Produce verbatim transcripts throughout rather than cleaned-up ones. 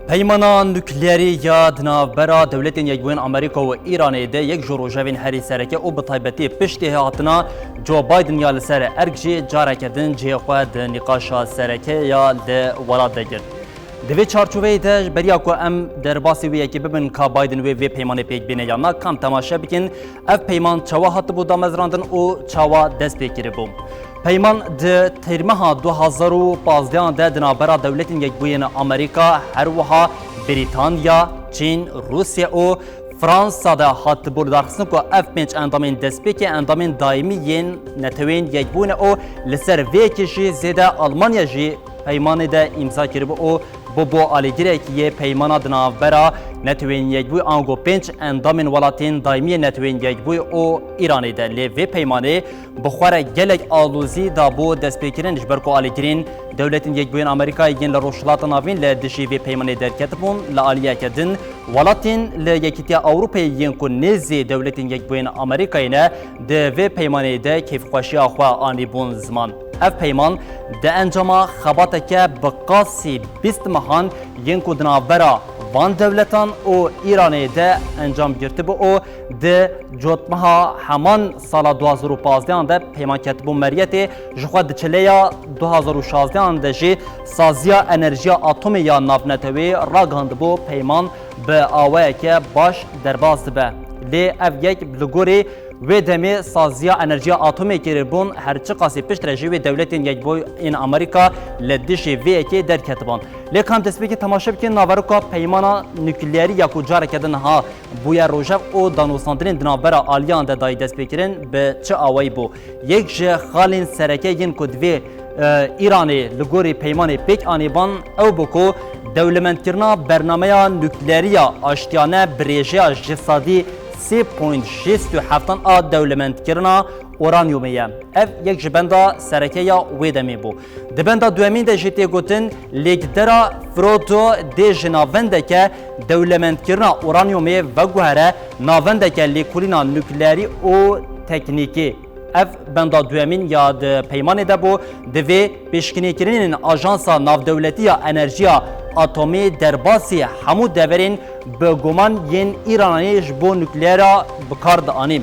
Peymana nukleerî ya di navbera Dewletên Yekbûyên Amerîka û Îranê de yek ji rojevên herî sereke û bi taybetî piştî hatina Joe Biden ya li ser erk jî careke din cihê xwe di nîqaşa sereke ya li welat de girt. Di vê çarçoveyê de beriya ku em derbasî wê yekê bibin ka Biden wê vê peymanê pêk bîne yan na, kam temaşe bikin ev peyman çawa hatibû damezrandin û çawa dest pê kiribû. Peyman di têrmeha du hazar û pazdeh de di navbera Dewletên Yekbûyên Amerîka, her wiha Brîtanya, Çîn, Rûsya û Fransa de hatibû lidarxistin ku ev pênc endamên destpêkê endamên daîmî yên Netewên Yekbûyî ne û li ser vê yekê jî zêde Almanya jî peymanê de îmza kiribû û bûbû alîgirek yê peymana di navbera Netewên Yekbûyî ango pênc endamên welatên daîmî yê Netewên Yekbûyî û Îranê de. Lê vê peymanê bi xwe re gelek alozî dabû destpêkirin, ji ber ku alîgirên Dewletên Yekbûyên Amerîkayê yên li Rojhilata Navîn li dijî vê peymanê derketibûn. Li aliyeke din, welatên li Yekîtiya Ewropayê yên ku nêzî Dewletên Yekbûyên Amerîkayê ne, di vê peymanê de kêfxweşiya xwe anîbûn ziman. Ev peyman di encama xebateke bi qasî bîst mehan yên ku di navbera van dewletan û Îranê de encam girtibû û di cotmeha heman sala du hazar û pazdeh de peyman ketibû meriyetê, ji xwe di çileya du hazar û şazdeh de jî saziya enerjiya atomê ya navneteweyê ragihandibû peyman bi awayeke baş derbas dibe. Lê ev yek li gorî wê demê saziya enerjiya atomê kiribûn, her çiqasî piştre jî wê Dewletên Yekbûyên Amerîka li dijî vê yekê derketiban. Lê kam destpêkê temaşe bikin naveroka peymana nukleerî ya ku careke din ha bûye rojev û danûstandinên di navbera aliyan de dayî destpêkirin bi çi awayî bû. Yek ji xalên sereke yên ku divê, e, Îranê li gorî peymanê pêk anîban ew bû ku dewlemendkirina bernameya nukleerî ya aştiyane bi rêjeya ji sedî sê point şêst û heft a dewlemendkirina uranyumê ye. Ev yek ji benda sereke ya wê demê bû. Di benda duyemîn de jî tê gotin, lêkdera Fordo dê ji navendeke dewlemendkirina uranyumê veguhere navendeke lêkolîna nukleerî û teknîkî. Ev benda duyemîn ya di peymanê de bû, divê pêşkênîkirinên Ajansa Navdewletî ya Enerjiya Atomî derbasî hemû deverên bi guman yên Îranê ji bo nukleera bi kar dianî.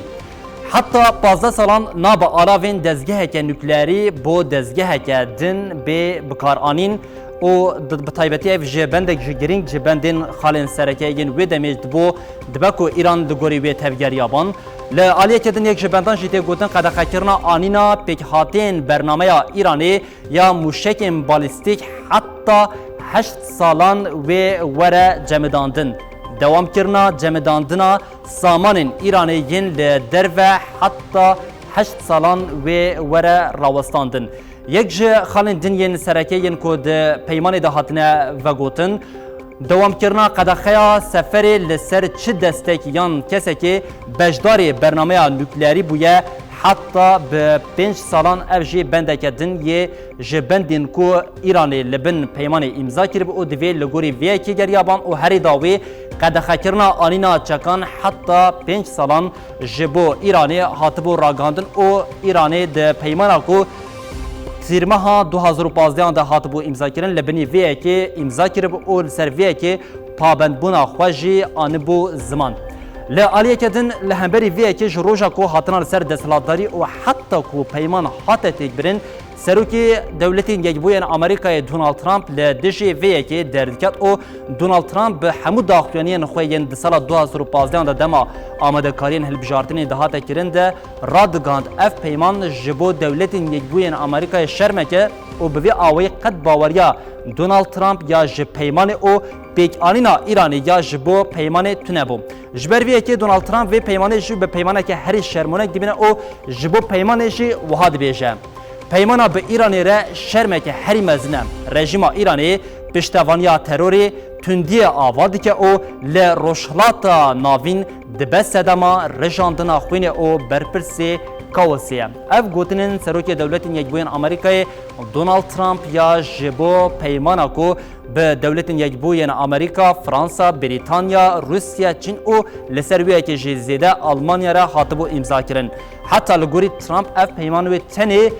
Heta pazdeh salan nabe alavên dezgeheke nukleerî bo dezgeheke din bê bikaranîn û di, bi taybetî ev ji bendek ji girîng ji bendên xalên sereke yên wê demê dibo, dibe ku Îran li gorî wê tevgeriya ban. Li aliyeke din yek ji bendan jî tê gotin qedexekirina anîna pêkhatên bernameya Îranê ya mûşekên balîstîk heta heşt salan wê were cemidandin. Dewamkirina cemidandina samanên Îranê yên li derve heta heşt salan wê were rawestandin. Yek ji xalên din yên sereke yên ku di peymanê de hatine vegotin, dewamkirina qedexeya seferê li ser çi destek yan kesekê beşdarê bernameya nukleerî bûye, heta bi pênc salan ev jî bendeke din yê ji bendên ku Îranê li bin peymanê îmza kiribû û divê li gorî vê yekê geriyaban û herî dawî qedexekirina anîna çekan heta pênc salan ji bo Îranê hatibû ragihandin û Îranê di peymana ku tîrmeha du hazar û pazdeh de hatibû îmzakirin, li binî vê yekê îmza kiribû û li ser vê yekê pabendbûna xwe jî anibû ziman. Li aliyeke din, li hemberî vê yekê ji roja ku hatina li ser desthilatdarî û heta ku peyman hate têkbirin, Serokê Dewletên Yekbûyên Amerîkayê Donald Trump li dijî vê yekê derdiket û Donald Trump bi hemû daxuyaniyên xwe yên di sala du hazar û pazdeh de dema amadekariyên hilbijartinê dihate kirin de radigihand, ev peyman ji bo Dewletên Yekbûyên Amerîkayê şermek e û bi vê awayî qet baweriya Donald Trump ya ji peymanê û pêkanîna Îranê ya ji bo peymanê tune bû. Ji ber vê yekê Donald Trump vê peymanê jî bi peymaneke herî şermonek dibîne û ji bo peymanê jî wiha dibêje. Peymana bi Îranê re şermeke herî mezin e. Rejîma Îranê piştevaniya terorê, tundiyê ava dike û li Rojhilata Navîn dibe sedema rijandina xwînê û berpirsê kaosê ye. Ev gotinên Serokê Dewletên Yekbûyên Amerîkayê Donald Trump ya ji bo peymana ku bi Dewletên Yekbûyên Amerîka, Fransa, Brîtanya, Rûsya, Çîn û li ser wê yekê jî zêde Almanya re hatibû îmzakirin. Heta li gorî Trump ev peyman wê tenê,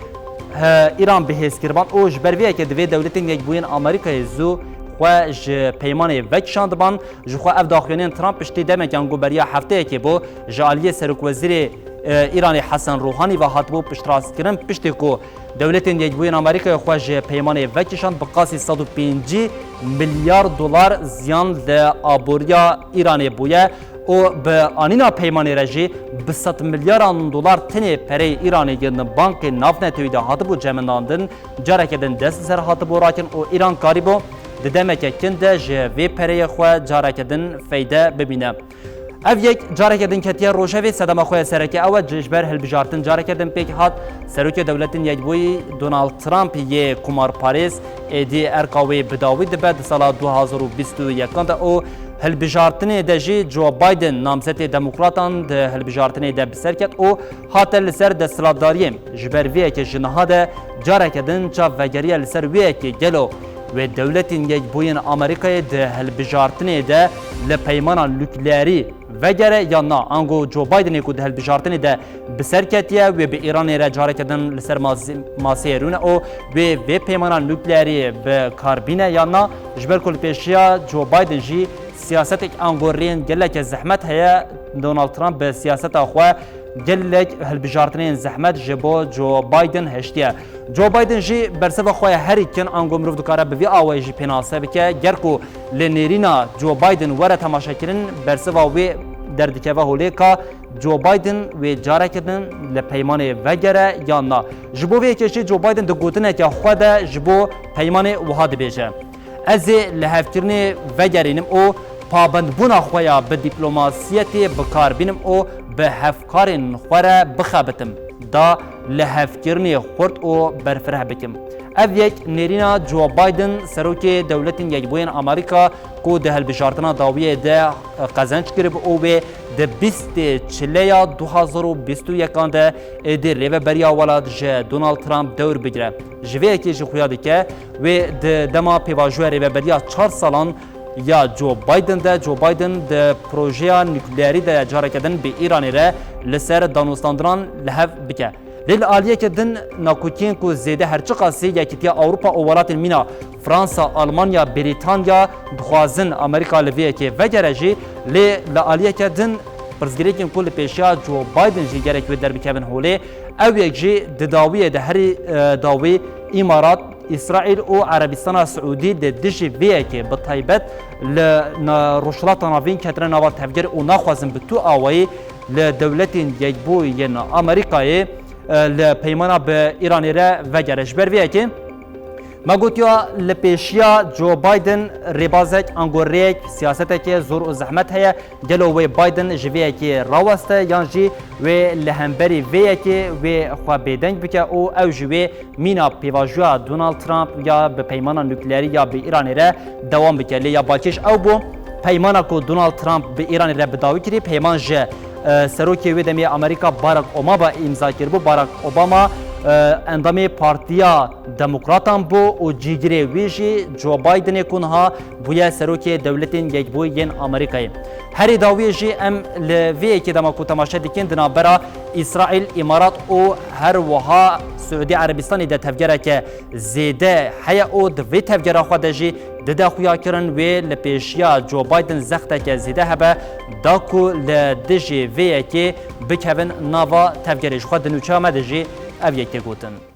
he, Îran bi hêz kiriban û ji ber vê yekê divê Dewletên Yekbûyên Amerîkayê zû xwe ji peymanê vekişandiban. Ji xwe ev daxuyaniyên Trump piştî demeke ango beriya hefteyekê bû ji aliyê serokwezîrê, e, Îranê Hesen Ruhanî ve hatibû piştrast kirin, piştî ku Dewletên Yekbûyên Amerîkayê xwe ji peymanê vekişand, bi qasî sed û pêncî milyar dolar ziyan li aboriya Îranê bûye û bi anîna peymanê re jî bi sed milyaran dolar tenê pereyê Îranê yên bankê navnetewî de hatibû cemidandin, careke din dest li ser hatibû rakin û Îran karîbû di demeke kin de ji vê pereyê xwe careke din feyde bibîne. Ev yek careke din ketiye rojevê. Sedema xwe ya sereke ew e, ji ber hilbijartin careke din pêk hat. Serokê Dewletên Yekbûyî Donald Trump yê kumarparêz êdî erka wê bi dawî dibe di sala du hazar û bîst û yekan de û hilbijartinê de jî Joe Biden, namzetê demokratan, di hilbijartinê de bi ser ket û hate li ser desthilatdariyê. Ji ber vê yekê ji niha de careke din çav vegeriye li ser wê yekê, gelo wê Dewletên Yekbûyên Amerîkayê di hilbijartinê de li peymana nukleerî vegere yan na? Ango Joe Bidenê ku di hilbijartinê de bi ser ketiye, wê bi Îranê re careke din li ser mas-, maseyê rûne û wê vê peymana nukleerî bi kar bîne yan na? Ji ber ku li pêşiya Joe Biden jî siyasetek ango rêyên geleke zehmet heye, Donald Trump bi siyaseta xwe gelek hilbijartinên zehmet ji bo Joe Biden hiştiye. Joe Biden jî bersiva xwe ya herî kin ango mirov dikare bi vî awayî jî pênase bike. Ger ku li nêrîna Joe Biden were temaşekirin, bersiva wê derdikeve holê ka Joe Biden wê careke din li peymanê vegere yan na. Ji bo vê yekê jî Joe Biden di gotineke xwe de ji bo peymanê wiha dibêje: Ez ê lihevkirinê vegerînim û pabendbûna xwe ya bi dîplomasiyetê bi kar bînim û bi hevkarên xwe re bixebitim, da lihevkirinê xurt û berfireh bikim. Ev yek nêrîna Joe Biden, serokê Dewletên Yekbûyên Amerîka, ku di hilbijartina dawiyê de qezenc kiribû û wê di bîstê çileya du hazar û bîst û yekan de êdî rêveberiya welat ji Donald Trump dewr bigire. Ji vê yekê jî xuya dike, wê di dema pêvajoya rêveberiya çar salan ya Joe Biden de, Joe Biden di projeya nukleerî de careke din bi Îranê re li ser danûstandinan li hev bike. Lê li aliyeke din, nakokiyên ku zêde her çiqasî Yekîtiya Ewropa û welatên mîna Fransa, Almanya, Brîtanya dixwazin Amerîka li vê yekê vegere jî, lê li aliyeke din pirsgirêkên ku li pêşiya Joe Biden jî gerek wê derbikevin holê, ew yek jî di dawiyê de herî, e, dawî Îmarat, Îsraîl û Erebistana Siûdî li dijî vê yekê bi taybet li na-, Rojhilata Navîn ketine nava tevgerê û naxwazin bi tu awayî li Dewletên Yekbûyên Amerîkayê, e, li peymana bi Îranê re vegere. Ji ber vê yekê me gotiya li pêşiya Joe Biden rêbazek, ango rêyek, siyaseteke zor û zehmet heye. Gelo wê Biden ji vê yekê raweste yan jî wê li hemberî vê yekê wê xwe bêdeng bike û ew ji wê mîna pêvajoya Donald Trump ya bi peymana nukleerî ya bi Îranê re dewam bike. Lê ya balkêş ew bû, peymana ku Donald Trump bi Îranê re bi dawî kirî, peyman ji, e, serokê wê demê Amerîka Barack Obama îmza kiribû. Barack Obama, e, endamê Partiya Demokratan bû û cîgirê wî jî Joe Bidenê ku niha bûye serokê Dewletên Yekbûyî yên Amerîkayê. Herî dawiyê jî em li vê yekê dema ku temaşe dikin di navbera Îsraîl, Îmarat û her wiha Siûdî Erebistanê de tevgereke zêde heye û di vê tevgera xwe de jî dide xuyakirin wê li pêşiya Joe Biden zexteke zêde hebe, da ku li dijî vê yekê bikevin nava tevgerê. Ji xwe di nûçeya me de jî ev yek tê gotin.